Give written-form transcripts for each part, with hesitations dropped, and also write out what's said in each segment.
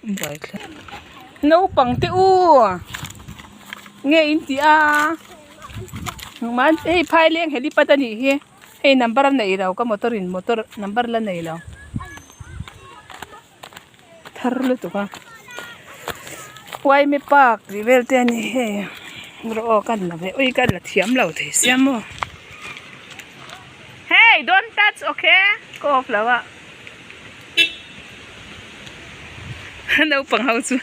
Buaithlak naupang te u nge in tih a man hei phaileng helipad a nih hi hei number a neih lo ka motor in motor number la nei lo thar lutuk a uaime park tih vel te a ni hei rawh aw ka la ve ui ka la thiam lo thei sia maw hey don't touch okay ka off lo a. Naupang ho chu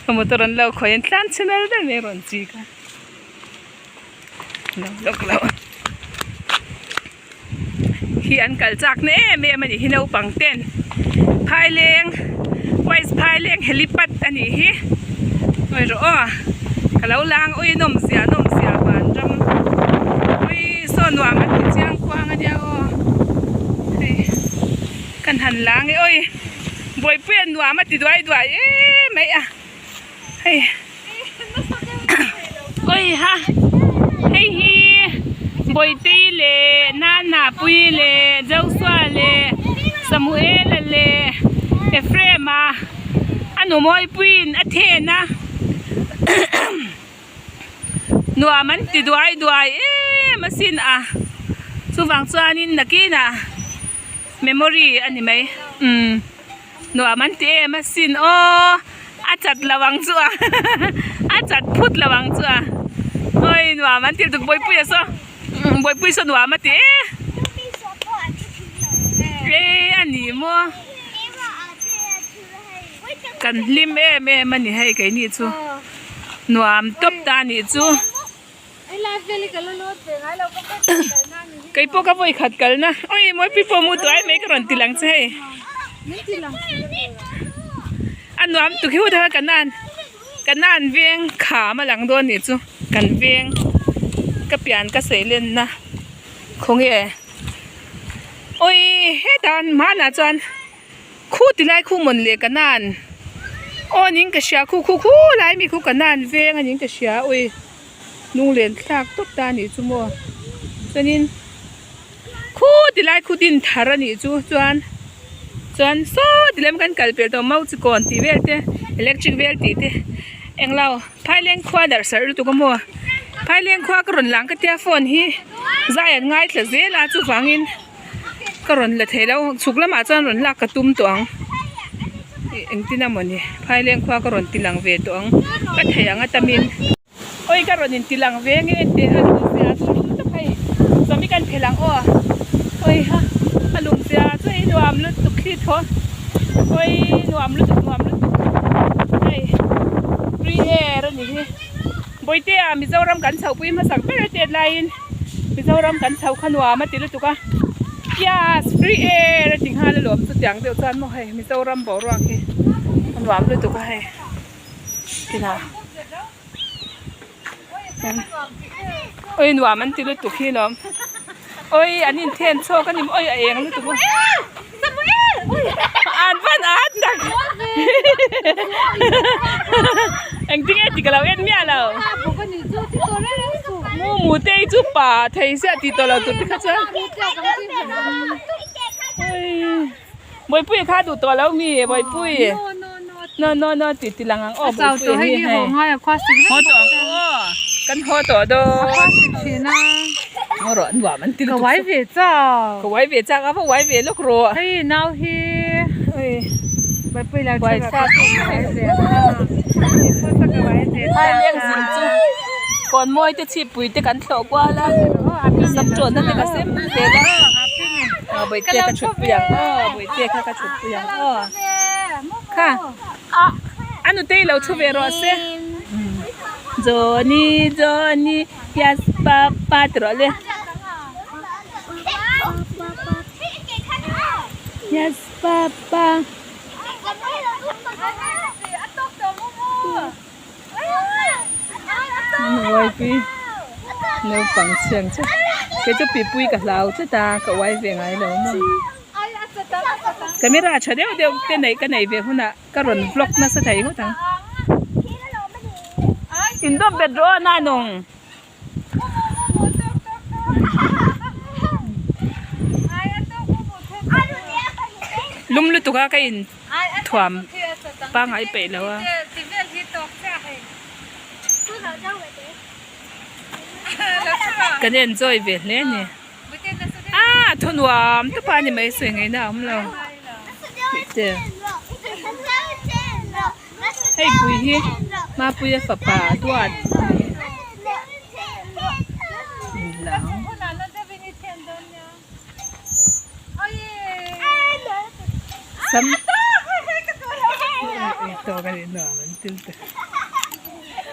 a motor an lo khawi an tlan chhe nal deuh mai a rawn chik a lo lawk lo hi an kal chak na em em a nih hi naupang ten phaileng wise phaileng helipad a nih hi awi rawh aw ka lo lang ui nawm zia nawm zia vanram ui saw nuam an ti chiang kuang a nia aw hei. Kan han lang e awi Bawipuia nuam a ti duai duai em mai a hei awi ha hei hi Bawitei leh Nana Puii leh Joshua leh Samuela leh Ephraim-a a nu Mawipuiin a then a nuam an ti duai duai em asin a chuvang chuanin nakinah memory a ni mai umm nuam an ti em asin aw a chat lo ang chu a a chat phut lo ang chu a awi nuam an ti lutuk bawihpui a saw bawihpui saw nuam a ti e e a ni maw kan hlim em em a ni hei keini chu. Nuam tawp ta nih chu. Kei pawh ka vawi khat kalna awi mawi pawh mu tuai mai ka rawn ti lang che hei. A nuam tuk hi hut a kanan kanan veng kham a lang dawn nih chu kan veng ka pian ka sawi lenna khawnge awi hetah hmanah chuan. Khu ti lai khu mawn leh kanan aw ning ka hria khu khu khu lai mi khu kanan veng a ning ka hria ui lunglen thlak tawp ta a nih chu maw chuanin khu ti lai khu din thar a nih chu chuan chuan saw ti lem kan kal pelh tawh mau chi kawn tih vel te electric vel tih te englo phaileng khua darh sarh lutuk a maw phaileng khua ka rawn lang ka tia phone hi zai an ngaithla zel a chuvangin. Ka rawn la thei lo chhuk lamah chuan rawn lak ka tum tawh ang ih engtin emaw ni phaileng khua ka rawn ti lang ve tawh ang ka thei ang atamin awi ka rawn inti lang ve nge teh a lum zia chu lum tak hei sawmi kan phelh ang aw awi ha a lum zia chu hei nuam lutuk thli thaw awi nuam lutuk nuam lutuk hei free air a ni hi Bawihtea Mizoram kan chhohpui hmasak ber a tet laiin. Mizoram kan chho kha nuam a ti lutuk a, yes free air a ti nghal alawm chutiang deuh chuan maw hei Mizoram boruak hi a nuam lutuk a hei tinah awi nuam an ti lutuk hi lawm awi an inthen chhawk a ni maw awi a eng lutuk a an van at tak engtin nge ti ka lo en miah lo. Mu mu te hi chu pa thei sia tih tawh lo tur te kha chuan Bawipuia kha duh tawh lo mi Bawipuii no no no tih ti lang ang aw Bawipuia hi hei haw tawh ang aw kan haw tawh dawn haw rawh nuam an ti lutuk ka uai ve chak ka uai ve chak a va uai ve lawk rawh hei nau hi Bawipuii lo uai chak hai leng zin chu. Kawn mawi te chhipui te kan thlawh kual a sam tawhna te ka sem zel a aw bawihte ka thut pui ang aw bawihte kha ka thut pui ang aw kha a nutei lo thu ve rawh se Johnny Johnny yes papa ti rawh le yes papa. Uaipui naupang chhiang chu kei chu pipui ka hlau tlat a ka uai ve ngai lo maw camera tha deuh deuh te neih ka nei ve hunah ka rawn vlog nasa thei ngawt ang indawp bet rawh a nanawng. Lum lutuk a ka in. Thuam pangngai peih lo a. Kan enjoy ve hle a ni. Aaa thu nuam tawp a ni mai sawi ngaihna a awm lo tih te. Hei pui hi Mapuia fapa duat a ni lo. Sam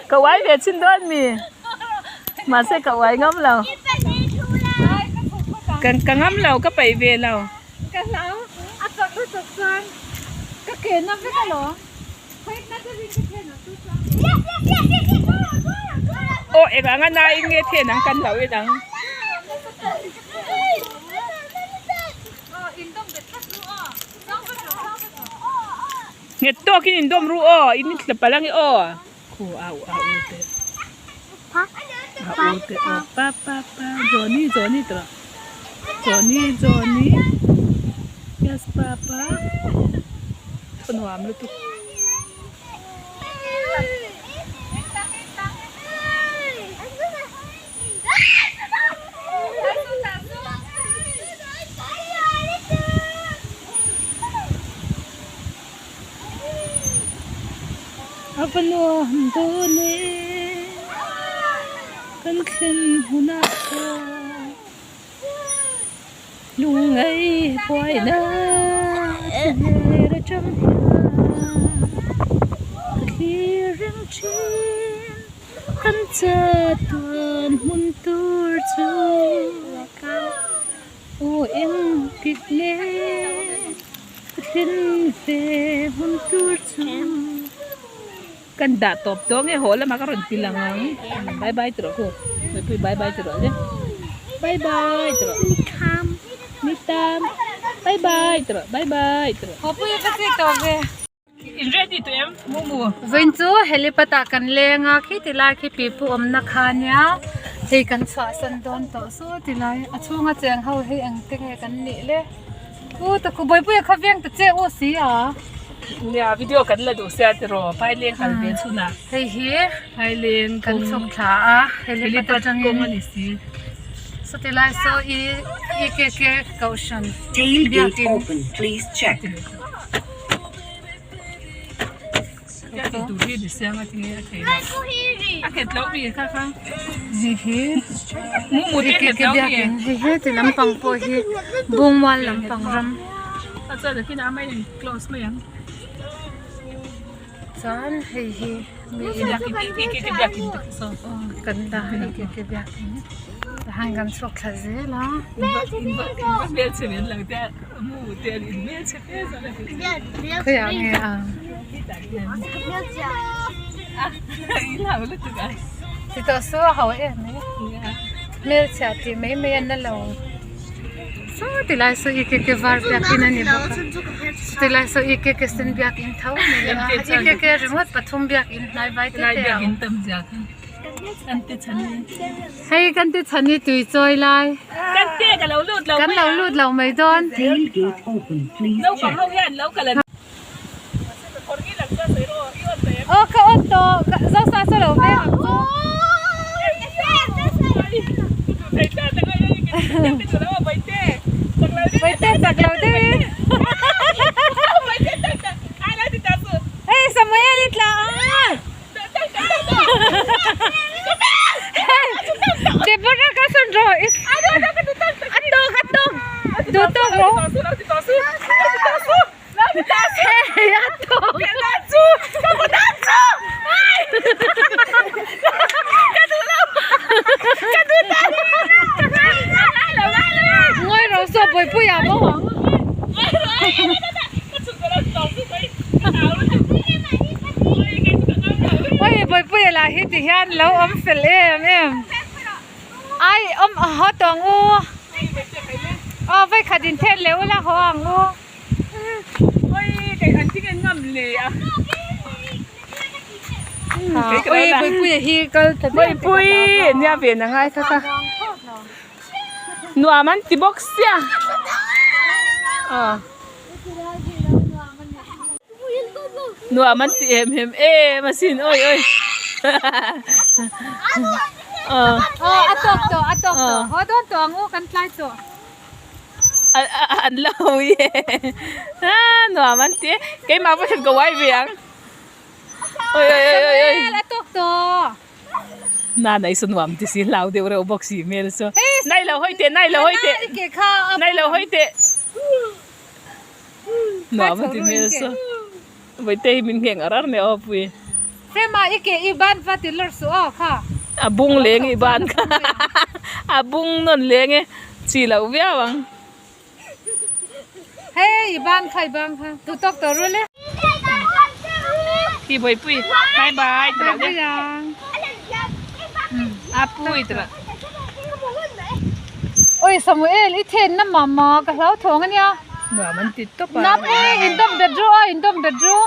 Ka uai ve chin dawn mi mahse ka uai ngam lo ka ngam lo ka peih ve lo. Aw eng anga nai in nge then ang kan lo en ang. Nghet tawkin in dawm ru aw in tla palh ange aw. Khu a u a u te a u te aw pa pa pa Johnny Johnny tawh Johnny Johnny yes papa a nuam lutuk. A va nuam dawn e kan thlen hunah chuan lungngai buaina thler atang hian ka thlir reng thin. Kan chatuan hmun tur chu aw eng tik nge ka thlen ve hmun tur chu. Kan dah tawp tawh nge haw lamah ka rawn ti lang ang bye bye ti rawh ku mipui bye bye ti rawh le bye bye ti rawh ni tam bye bye ti rawh bye bye ti rawh. Haw pui ka chi tawh ve. In ready tawh em? Mumu. Vawiin chu helipad ah kan leng a khi tilai khi pipu awmna kha ania hei kan chhuahsan dawn tawh saw tilai a chhunga cheng ho hi engte nge kan nih le u ta khu buaipui a kha veng ta che u si a. Nia video kan la duh sia tiraw phaileng kal ve chhunah. Hei hi phaileng kan chhuk thla a helipad atangin kawng a ni si. Saw tilai saw i EKK kohhran Tailgate open please check. Hei hi ti lampang pawh hi bawngmual lampang ram chuan hei hi mi in kan dah a ni tahan kan chhuak thla zel a. Khawiah nge a ti tawh su a ho em mai hmelchhia tih mai mai an la lo saw ti lai saw i ke ke var biakin a ni bawk a chuti lai saw i ke ke sen biakin tho a ni leh a i ke ke ringawt pathum biakin hnai vai te te a awm. Hei kan ti chhan hi tui chawi lai. Kan te ka lo lut lo Kan lo lut lo mai dawn. Naupang ho hian lo kal an. Aw ka on tawh Zosa saw lo veng ang chu. Vaite chak lo deuh in. Hei Samuel i tla ang. Deborah ka sawn rawh a tawk a tawk duh tawk rawh hei a tawk ngawi rawh saw bawihpui ah maw ang. Oi Bawipuia lah hi ti hian lo awm fel em em ai awm a haw tawh ang u aw vawikhat in then leh ula haw ang u. Oi Bawipuia hi kal ta ber Bawihpui nia ve na ngai kha kha. Nuam an ti bawk sia. Aw. Nuam an ti em em em asin awi awi aw a tawk tawh a tawk tawh haw dawn tawh ang u kan tlai tawh an la hawi e a nuam an ti e keimah pawh hian ka uai ve ang awi awi awi awi a tawk tawh na nei saw nuam ti si hlau deuh reuh bawk si hmel chu nai lo hawi teh nai lo hawi teh nai lo hawi teh. Nuam a ti hmel saw. Vawihtei hi min ngheng ar ar nia aw pui. Frema i ke i ban va ti lawr suh aw kha. A bung leng i ban kha. A bung nawn leng e chi loh viau ang. Hei i ban kha i ban kha tu tawk tawh rul e. Hi Bawihpui bye bye ti rawh le. A pui ti rawh. Oi Samuel i then na mama ka hlau thawng ania. Nuam an ti tawp a. Napui in dawm bet ru a in dawm bet ru.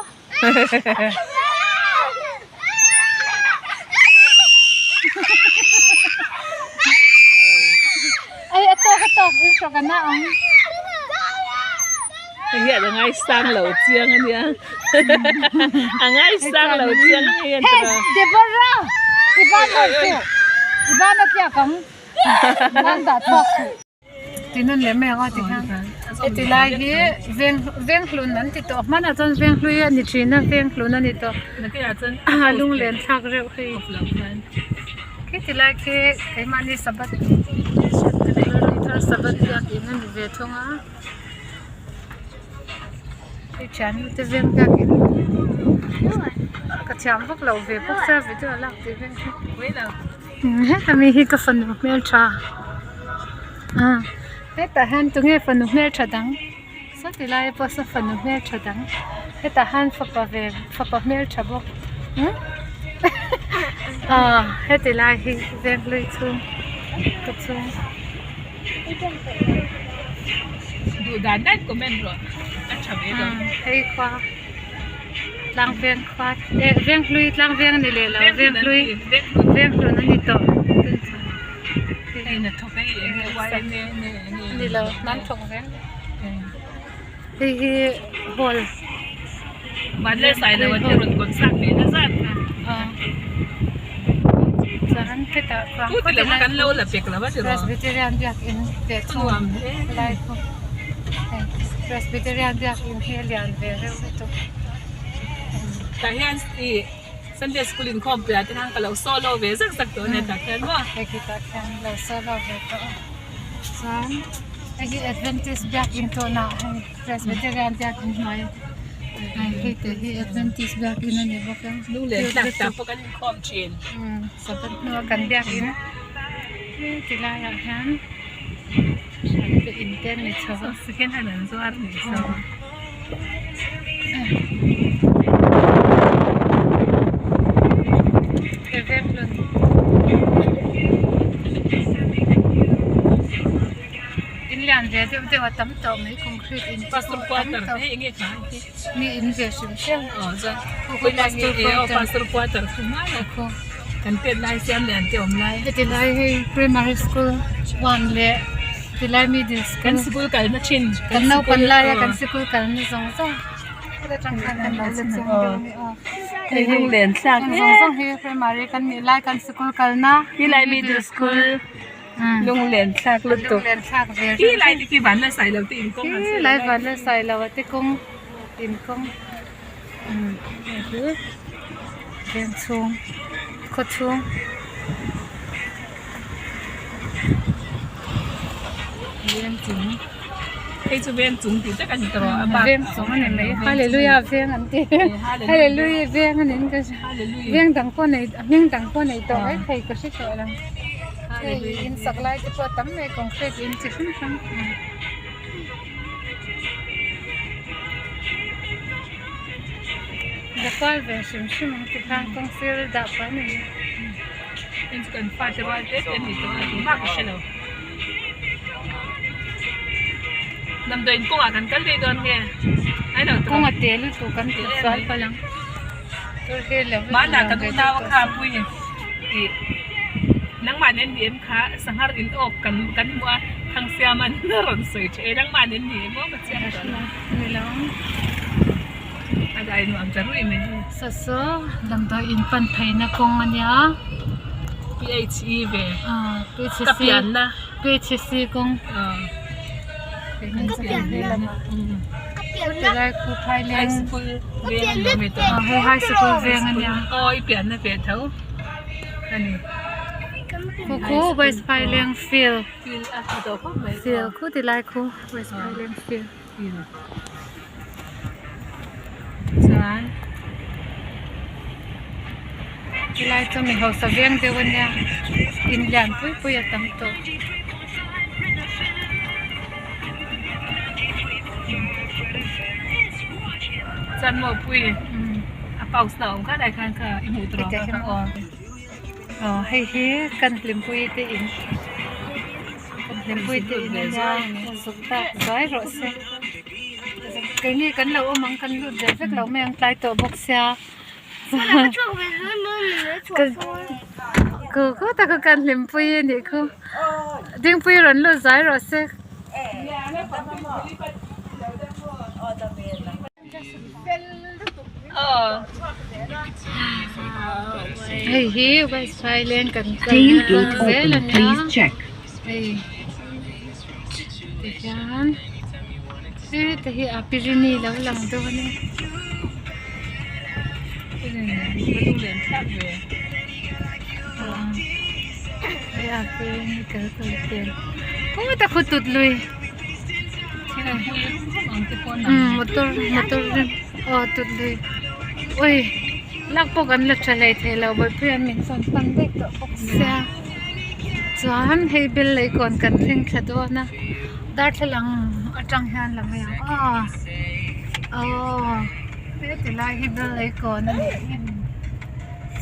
Ei a tawk a tawk in hrawk a na ang. Hei hian a ngaisang lo chiang ania. A ngaisang lo chiang a ni Hey Deborah i ban lo chu i ban a tliak ang ban dah chhuak suh. Ti nun leh mai ang aw ti hian heti lai hi veng veng hlun an ti tawh hmanah chuan veng hlui a ni thin a veng hlun a ni tawh a lunglen thlak reuh hei khiti lai khi keimahni sabbath thar sabbath biakin a ni ve thung a. Hei thiannu te veng biakin ka thiam vak loh ve bawk sia video a lak tih vel hi heta mi hi ka fanu hmeltha ah hetah hian tunge fanu hmeltha dang sawti lai pawh saw fanu hmeltha dang hetah hian fapa ve fapa hmeltha bawk ah heti lai hi venghlui chhung ka chhung. Duh dan daih comment rawh a tha ve lo. Hei khua tlang veng khua eh veng hlui tlang veng a ni leh lo veng hlui veng hlun a ni tawh Hei na thawk hei eng nge YMA nge eng nge ni lo hnam thawk veng hei hi hall Vanlalsai lo an te rawn concert ve na zat kha. Chuan hetah chuan Chu ti lova kan lo la pek lo a ti rawh. Presbyterian biakin teh chhung lai khu hei Presbyterian biakin hi a lian ve reuh lutuk. Tah hian ih Sunday school inkhawm piah te khan ka lo solo ve zak zak tawh a nia tah khian maw. Hei khitah khian lo solo ve tawh a chuan hei hi Adventist biakin tawhna hei Presbyterian biakin hnuai hei te hi Adventist biakin a ni bawk a. Lunglen tlak tah pawh kan inkhawm thin. Sabbath hnua kan biakin ti laiah hian te in te an ni chho a. Second hand an zuar ni so. In lian ve deuh deuh a tam tawh mai concrete in te pawh a tam tawh mi in ve hrim hrim heti lai hei primary school one leh tilai middle school kan naupan laia kan sikul kalna zawng zawng heta tang khan kan lo la cheng deuh a ni aw hei zawng zawng hi primary kan nih lai kan sikul kalna middle school. Lunglen thlak lutuk. Lunglen thlak ve Hi lai te khi van la sai lo te in kawng Hi lai van la sai lo te kawng in kawng hei hi veng chhung khaw chhung veng chung hei chu veng chung tih tak a ni tawh a bak veng chung a ni mai hallelujah veng an ti hallelujah veng a ni in ka hria veng dang pawh nei hming dang pawh nei tawh mai thei ka hre tawh lo. Hei in sak lai te pawh a tam mai concrete in chi hrang hrang Gopal ve hrim hrim ang ti khan kawng sir a dah pah a ni. Heng chu kan fate rual te te an ni tawh a tumah ka hre lo. Damdawiin kawngah kan kal daih dawn nge? Ai lo tawh. Kawng a te lutuk kan tih sual palh ang. Hmanah kan unau a kha pui tih nangmah nen ni em kha sanghar in awk kan kan hmuh a Thangsiaman a rawn sawi tha e nangmah nen ni em aw ka chiang tawh lo. A dai nuam ta ruih mai hi. Saw saw damdawi in pan pheina kawng a nia. PHE ve. Aaa PHC. Ka pianna. PHC kawng. Aaa. Ka pianna. Tilai khu phaileng. High school veng a ni awm e tawh. Aw hei high school veng a nia. Aw i pianna ve tho a ni. Khu khu west phaileng field. Field a tha tawh khawp mai. Field khu tilai khu west phaileng field. Chuan Helai chu mi hausa veng deuh a nia in lian pui pui a tam tawh. Chuan maw pui a pause na awm kha lai khan kha i hmuh tur a awm kha aw. Aw hei hi kan hlimpui te in kan hlimpui te in a nia zuk tak zai rawh se keini kan lo awm ang kan lut ve vek lo mai ang tlai tawh bawk sia ku ku taka kan hlimpui a nih khu dingpui rawn lut zai rawh se. Hei hi West Phaileng kan kalna zel a nia hei tihian heta hi a pirini lo lang dawn a hei a pirini kal kal vel khawtak khu tut lui. Motor motor aw tut lui ui lak pawh kan la tha hlei thei lo bawihpui an min sawn pan daih tawh bawk sia chuan hei bel lei kawn kan thleng thla dawn a darthlalang atang hian la mai ang aw aw heti lai hi bel lei kawn a nih hi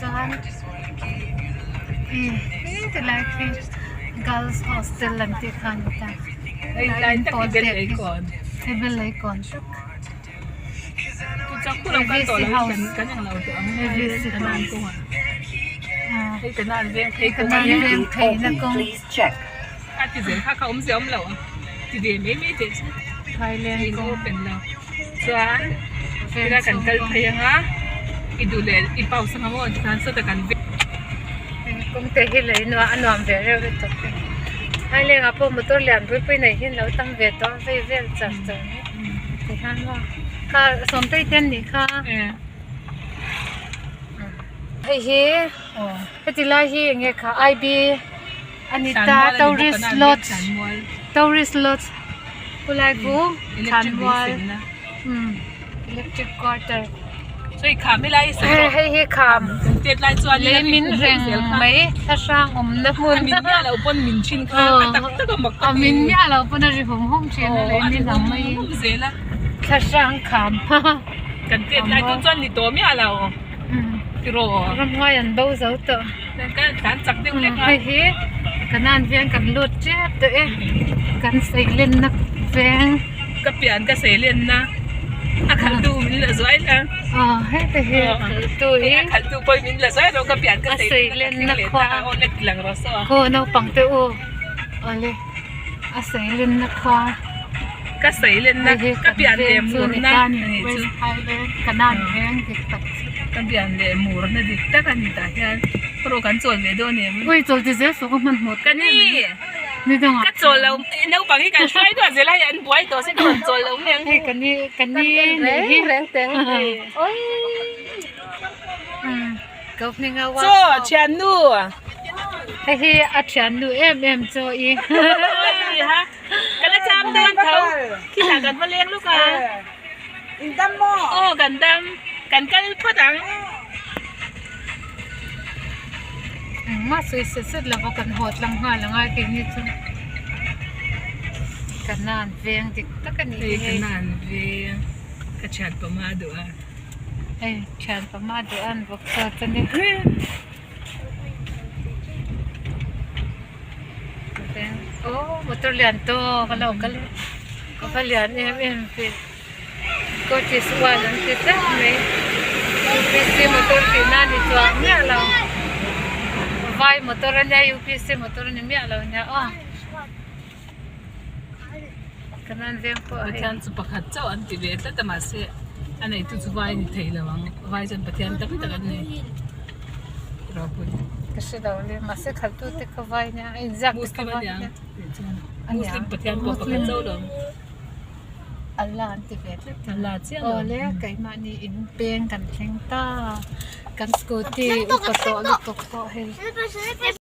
chuan heti lai khi girls hostel an tih kha a ni ta. Hei lai tak hi bel lei kawn. Hei bel lei kawn tak. Tu chak khu lo kal tawh lo hi kan ang lo tawh ang. Hei kan an kawng ah. Hei kan an veng phei kawng a nia. Veng phei na kawng. A ti zel kha kha awm zia awm lo a. Ti ve mai mai teh chu. Phaileng kawng. In open lo. Chuan tuna kan kal phei anga i duh leh i pause anga maw tikhan sawta kan veng. Kawng te hi lei nuam a nuam ve reuh lutuk te. Phaileng ah pawh motor lian pui pui nei hi an lo tam ve tawh a vei vel char char mai. Tihian maw kha sawmtei te an nih kha. Hei hi heti lai hi eng nge kha I B a ni ta tourist lodge tourist lodge khulai khu thlanmual umm electric quarter hei hi kham lei min reng mai thlahrang awmna hmun a min miah lo pawn a ri hum hum thin a lei min ang mai thlahrang kham. Kan tet lai tur chuan ni tawh miah lo tiraw. Ramngai an bo zo tawh. Kan tlan chak deuh lek a. Hei hi kanan veng kan lut tep tawh e. Kan seilenna veng. Ka pian ka seilenna a khaltu min la zuai la. Aw heta hi a khaltu hi. A khaltu pawh min la zuai lo ka pian ka seilenna khua. Aw lek lang rawh saw. Khaw naupang te u. Awle a seilenna khua. Ka seilenna ka pian leh murna a nih chu. Kanan veng dik tak chu. Ka pian leh murna dik tak a ni tah hian rawh kan chawl ve dawn em. Ui chawl ti zel suh ka hmanhmawh Ka ni ka chawl lo naupang hi kan hruai duah zel a hei an buai tawh se ka rawn chawl lo mai ang. Hei ka ni ka ni nih hi. Chaw thiannu. Hei hi a thiannu em em chaw i. Ka la cham dawn tho. Khitah kan va leng lawk a. In dam maw? Aw kan dam. Kan kal phawt ang. Engmah sawi set set lova kan haw tlang nghal ang a keini chu kanan veng dik tak a nih hi hei. Kanan veng ka thian pama duh a. Hei thian pama duh a an bawk chawt a ni. Aw motor lian tawk a lo kal a a va lian em em ve coaches one an ti tlat mai U P C motor tih na ni chuang miah lo vai motor a nia U P C motor a ni miah lo nia aw kanan veng pawh hei Pathian chu pakhat chauh an ti ve tlat a mahse. A neitu chu vai ni thei lo ang. Vai chuan Pathian tam tak an nei. Ropui. Ka hre lo le mahse khaltu te kha vai nia a inziak te kha Muslim vai aniang nia. tih chuan Muslim Pathian pawh pakhat zo lo ang. Allah an ti ve tlat a. Allah chiah lo. Awle keimahni in peng kan thleng ta. Kan scooty upa tawh lutuk pawh hei.